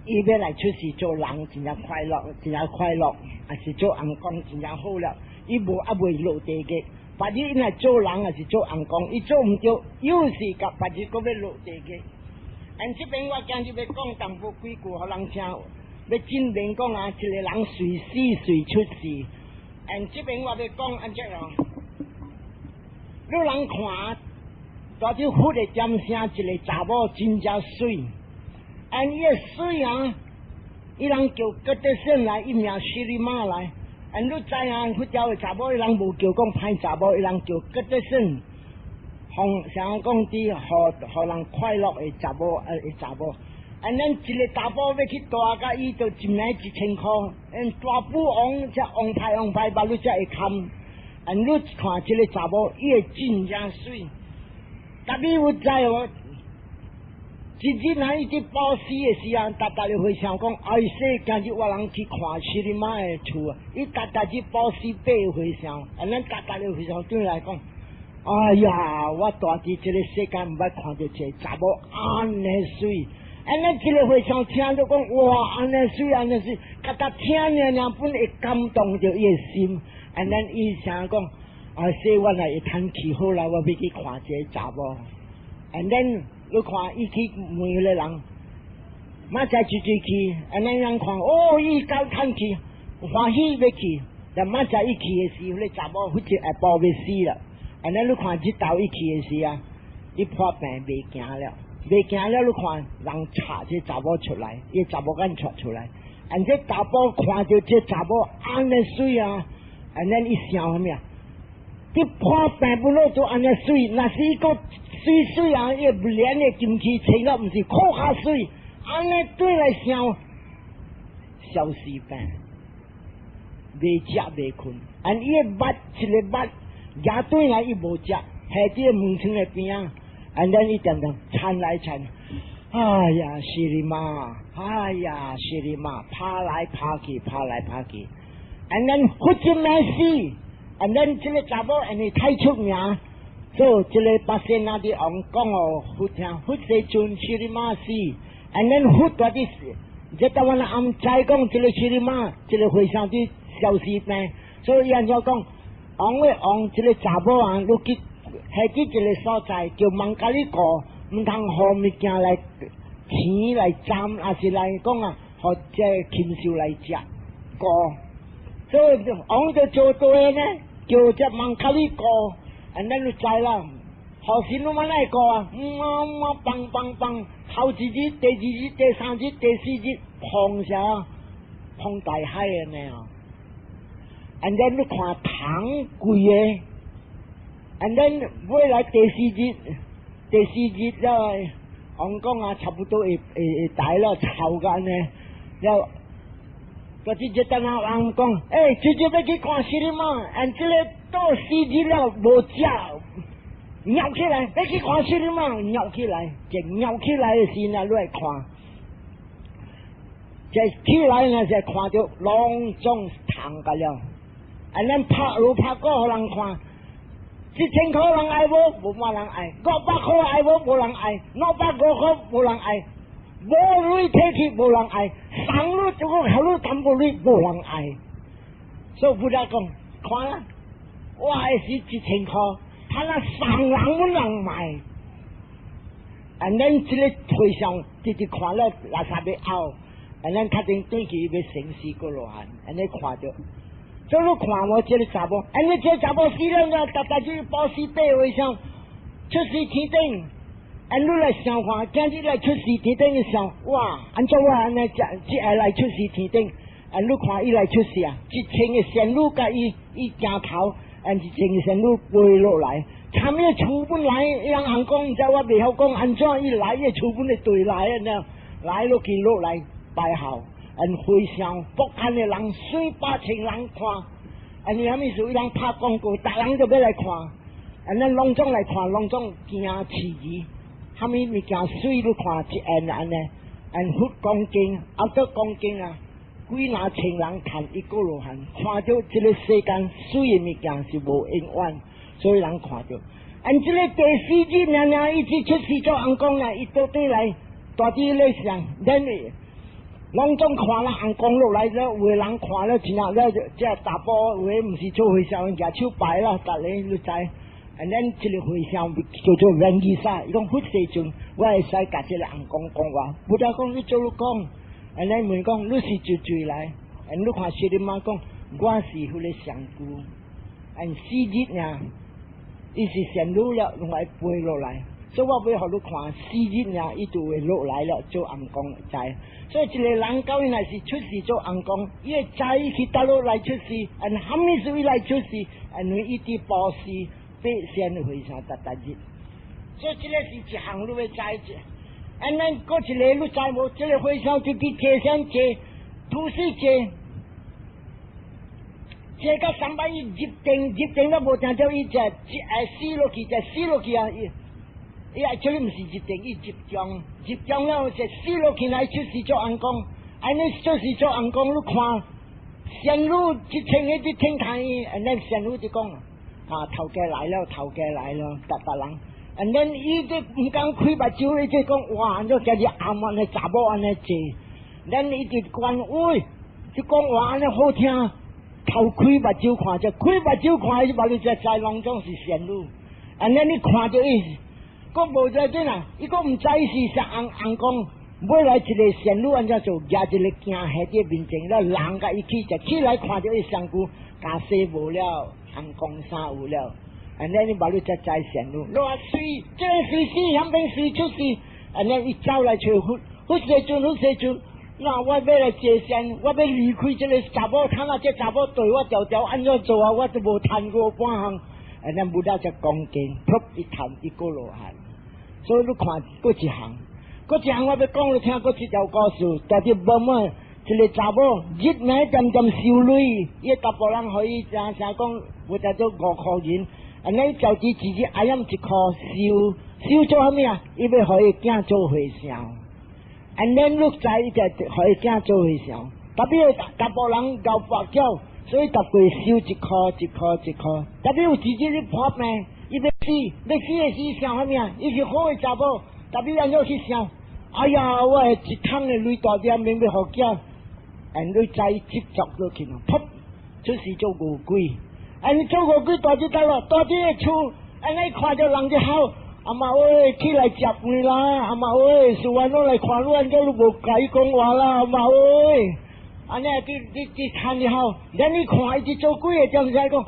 伊欲來出世做人，真正快樂，真正快樂，抑是做尪公真正好了。伊無猶未落地獄，別日伊若做人抑是做尪公，伊做毋著，又是共別日閣欲落地獄。And 這邊我今日欲講淡薄幾句，予人聽，欲證明講啊，一個人隨死隨出世。And 這邊我欲講按怎樣？你人看，蹛佇佛的點聲，一個查某真正媠，and 伊的媠啊，伊人叫吉德森來，伊名西里瑪來。And 你知影佛教的查某，伊人無叫講歹查某，伊人叫吉德森。予想講佇予予人快樂的查某，的查某。And 咱一個查埔欲去蹛共伊，就一暝一千箍。And 大富翁才王牌王牌，捌你才會堪。And 你看這個查某，伊會真正媠。特別有知無？一日若伊佇布施的時陣，逐逐日會想講，哎說今日我人去看西里瑪的厝啊！伊逐逐日布施八個和尚，啊，咱逐逐日和尚轉來講，哎呀，我蹛佇這個世間毋捌看著一個查某按呢媠，按呢一個和尚聽著講，哇，按呢媠，按呢媠，逐逐聽爾爾本會感動著伊的心，按咱伊想講，啊，說我若會趁去好啦，我欲去看這個查某，and then 你看伊去問彼個人，明仔載一去，按呢人看，哦，伊夠趁去，歡喜欲去，但明仔伊去的時，彼個查某彼一下晡欲死啦。按呢你看日頭伊去的時啊，伊破病袂行了，袂行了，你看人插這查某出來，伊查某囡𤆬出來，按這查某看著這查某按呢媠啊，按呢伊想啥物啊？佇破病不落都按呢媠，若是伊閣媠媠啊，伊連的金器穿了毋是閣較媠，按呢對來想，消失病，袂食袂睏，按伊的目一個目。舉轉來伊無食，下佇門窗的邊仔，and then 伊定定參來參，哎呀，西里瑪，哎呀，西里瑪，拍來拍去，拍來拍去，and then 佛一暝死，and then 這個查某因為太出名，所以這個巴仙那的王講予佛聽，佛世尊西里瑪死，and then 佛蹛佇死，這台灣人毋知講這個西里瑪，這個和尚佇消失病，所以伊按怎講？王的王，這個查某啊，你去下佇一個所在叫孟加里國，毋通予物件來錢來斬，抑是來講啊，予這禽獸來食過。所以王就做對呢，叫這孟加里國，and 咱就知啦。何時攏嘛來過啊？嗯啊枋枋枋，頭一日、第二日、第三日、第四日，碰啥？碰大海的呢？And then 你看蟲規个，and then 尾來第四日，第四日了，王講啊，差不多會會會大了，臭干呢，了，嗰啲就等下王講，欸，直接欲去看西里瑪，and 這個到四日了無食，尿起來，欲去看西里瑪，尿起來，這尿起來的時呢，你來看，這起來呢就看著攏總蟲個了。啊！咱拍鑼拍鼓予人看，一千箍人愛無？無嘛人愛。500箍愛無？無人愛。250箍無人愛。無鐳提去無人愛，送你這個予你淡薄鐳無人愛。所以佛陀講，看啦，我還是一千箍，他那送人無人買。啊！咱這個和尚直直看了垃圾欲嘔，啊！咱較陣轉去欲成四阿羅漢，按呢看著。所以你看無這個查某，按呢這個查某死了了，逐逐日布施八和尚，出世天頂，按你來想看，今日來出世天頂的想，哇！按怎我按呢這這愛來出世天頂？按你看伊來出世啊，一千個仙女共伊伊行頭，按一千個仙女飛落來，啥物厝本來，人翁講，毋知我袂曉講，按怎伊來，伊厝本會對來啊？呢，來落去落來拜孝。按和尚福建的人四百千人看，啊，你啥物事？伊人拍廣告，逐人都欲來看，啊，咱攏總來看，攏總驚刺激，啥物物件媠你看一眼按呢，按佛講經，啊，做講經啊，幾若千人看一個羅漢，看著這个世間媠的物件是無永遠，所以人看著。按這个第四日，爾爾伊只出世做尪公啊，伊倒轉來，蹛佇咧想，咱攏總看啦，尪公落來了，有的人看了真正了，這查埔有的毋是做和尚，舉手拜啦，逐个你知。And then 這个和尚叫做袁義沙，伊講佛世尊，我會使共這个尪公講話。Buddha 講你做你講，and then 問講你是佗佗來，and 你看釋迦牟講，我是彼个上姑，and 四日爾，伊是仙女了，攏愛飛落來。所以我欲予你看，四日爾伊就會落來了，做尪公知。所以一个人到伊若是出世做尪公，伊會知去佗落來出世，and 啥物事伊來出世，因為伊佇布施八仙和尚逐逐日。所以這个是一項你欲知者。And 咱閣一个你知無？這个和尚就佇坐上坐，土司坐，坐到三擺伊入定，入定都無聽著伊食一愛死落去，食死落去啊！伊伊愛這裡毋是入定，伊入定，入定了就死落去來出世做尪公，按呢出世做尪公，你看仙女一千個佇聽看伊，and then 仙女就講啊，頭家來了，頭家來了，逐逐人。And then 伊這毋敢開目睭，伊就講哇，按怎今日暗按呢查某按呢坐，then 伊就關喂，就講話按呢好聽，頭開目睭看著，開目睭看伊目睭才知攏總是仙女。And then 你看著伊，閣無在陣啊，伊閣毋知是啥尪尪公，尾來一个仙女按怎做，舉一个鏡喺佇面前，了人共伊起一起來看著伊身軀，袈裟無了，尪公衫有了。And then 你目睭才知仙女，哇媠，這个隨死，響邊隨出世，and then 伊走來揣佛，佛世尊，佛世尊，那我欲來坐仙，我欲離開這个查某，看啊，這查某對我條條按怎做啊，我都無趁過半項。And then Buddha 才講經，噗一談一個羅漢。所以你看，閣一項，閣一項我欲講你聽，閣一條故事，但是無麼一个查某日暝恬恬收鐳，伊查埔人予伊誠誠講，有才做5箍銀。按呢就佇自己愛用一箍收，收做啥物啊？伊欲予伊囝做和尚。And then 你知伊就予伊囝做和尚。Tapi 查埔人𠢕跋筊，所以逐月收一箍一箍一箍。Tapi 有一日你破病，伊欲死，欲死的時想啥物啊？伊是好的查某，tapi 按怎去想？哎呀，我的一桶的鐳大點免欲予囝，and 你知執著落去咯，噗，出世做餓鬼。啊！你做餓鬼蹛佇佗落，蹛佇个厝，按呢看著人就吼，阿媽喂，起來食飯啦！阿媽喂，是我來看你，按怎你無共伊講話啦？阿媽喂，按呢佇佇佇看你吼，連你看伊佇做鬼的，點知講？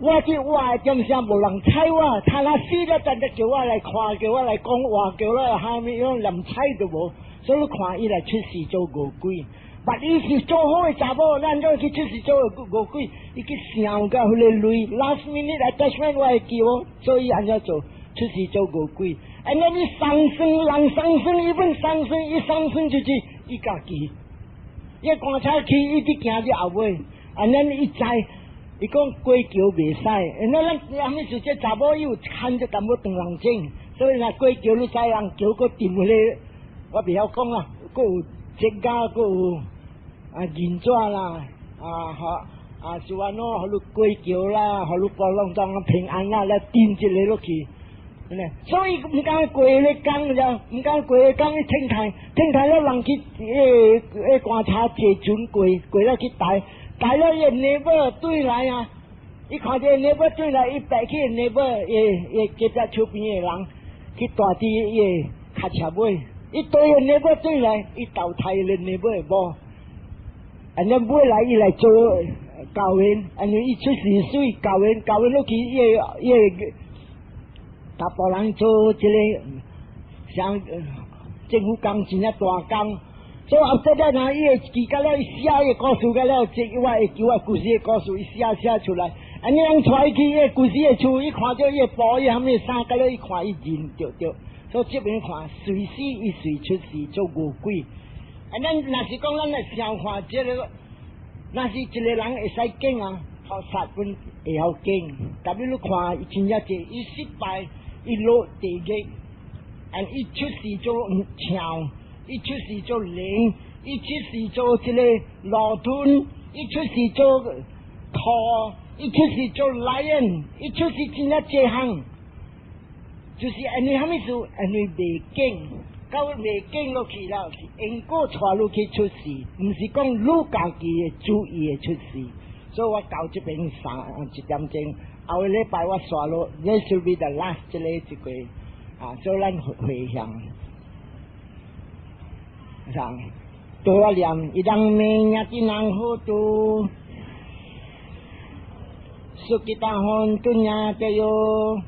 我佇活的點聲無人睬我，他若死了，等下叫我來看，叫我來講話，叫我來蝦米樣，連睬都無。所以你看伊來出世做餓鬼。捌伊是做好的查某，咱怎去出世做餓鬼？伊去想共彼个鐳，last minute attachment 我會記哦，所以按怎做出世做餓鬼。And then 伊喪生，人喪生，伊本喪生，伊喪生就是伊家己。伊棺材去，伊佇行佇後尾，and then 伊知，伊講過橋袂使。And then 咱啥物事？這查某伊有牽著淡薄長人種，所以若過橋你知人橋閣掂彼個，我袂曉講啦，閣有石仔，閣有啊銀紙啦，啊吼啊是安怎，予你過橋啦，予你過攏當平安啦，來掂一个落去。所以毋敢過咧江了，毋敢過咧江去天台，天台了人去迄迄棺材坐船過，過了去抬，抬了伊 neighbor 對來啊，伊看見 neighbor 對來，伊爬去 neighbor 伊伊隔壁厝邊的人去蹛佇伊的跤車尾，伊對個 neighbor 對來，伊投胎個 neighbor 的某，按呢尾來伊來做教員，按呢伊出世水教員，教員落去伊个伊个。查埔人做這个像政府工真正大工，所以後底了若伊會記甲了，伊寫伊个故事甲了，這我會記我故事的故事，伊寫寫出來。啊，你人帶伊去伊个故事的厝，伊看著伊个布，伊啥物衫，甲了伊看伊認著著。所以這邊看隨死伊隨出世做餓鬼。啊，咱若是講咱來想看這个，若是一个人會使講啊，菩薩本會曉經，但你看伊真正濟，伊失敗，伊落地獄，and 伊出世做象，伊出世做靈，伊出世做這個鱸鵑，伊出世做兔，伊出世做 lion，伊出世真正濟項，就是因為啥物事？因為未經，到未經落去了，是因果帶你去出世，毋是講你家己的主意會出世。所以我到這邊3、1點鐘，後個禮拜我煞落，this will be the last 這個一個啊，所以咱回向，上對我念，idam me ñātinam hotu, sukhita hontu ñātayo.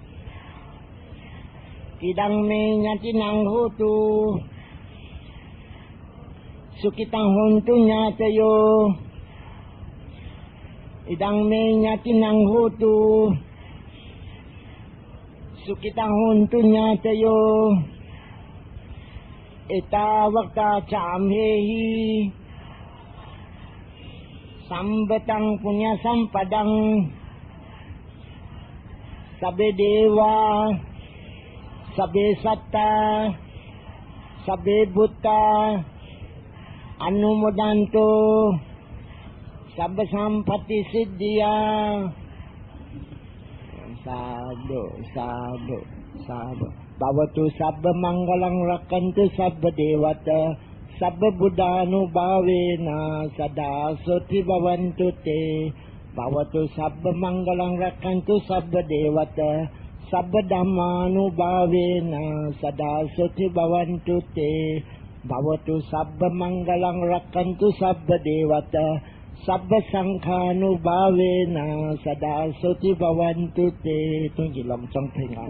Idam me ñātinam hotu, sukhita hontu ñātayo. Idam me ñātinam hotu, sukhita hontu ñātayo. Ettavata ca amhehi, sambhatam puñña sampadam. Sabbe deva, sabbe satta, sabbe bhutta, anumodantu, sabba sampatti siddhiya. Sadhu, sadhu, sadhu. Bhavatu sabba mangalam rakkhantu sabba devata, sabba buddhanubhavena sada soti bhavantu te. Bhavatu sabba mangalam rakkhantu sabba devata, sabba dhammanubhavena sada soti bhavantu te. Bhavatu sabba mangalam rakkhantu sabba devata, sabba sanghanubhavena sada soti bhavantu te. 當日攏總平安。